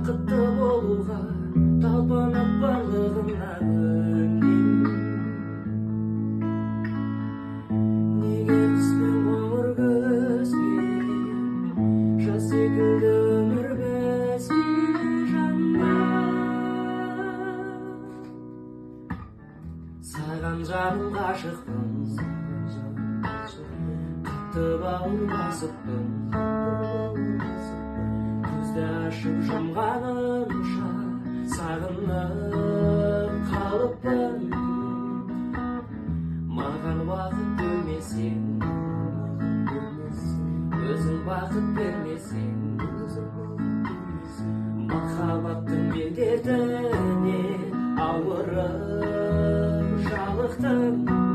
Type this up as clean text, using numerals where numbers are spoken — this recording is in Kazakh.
Бақытты болуға талпынып барлығына көнем. Неге қыс пен қоңыр күзге, жаз секілді өмір бізге, жаным? Саған жаным ғашықпын, қатты бауыр басыппын. Көзді ашып жұмғанымша сағынып қалыппын. Маған уақыт бөлмесең, өзің бақыт бермесең, махаббаттың мен дертіне ауырып жалықтым.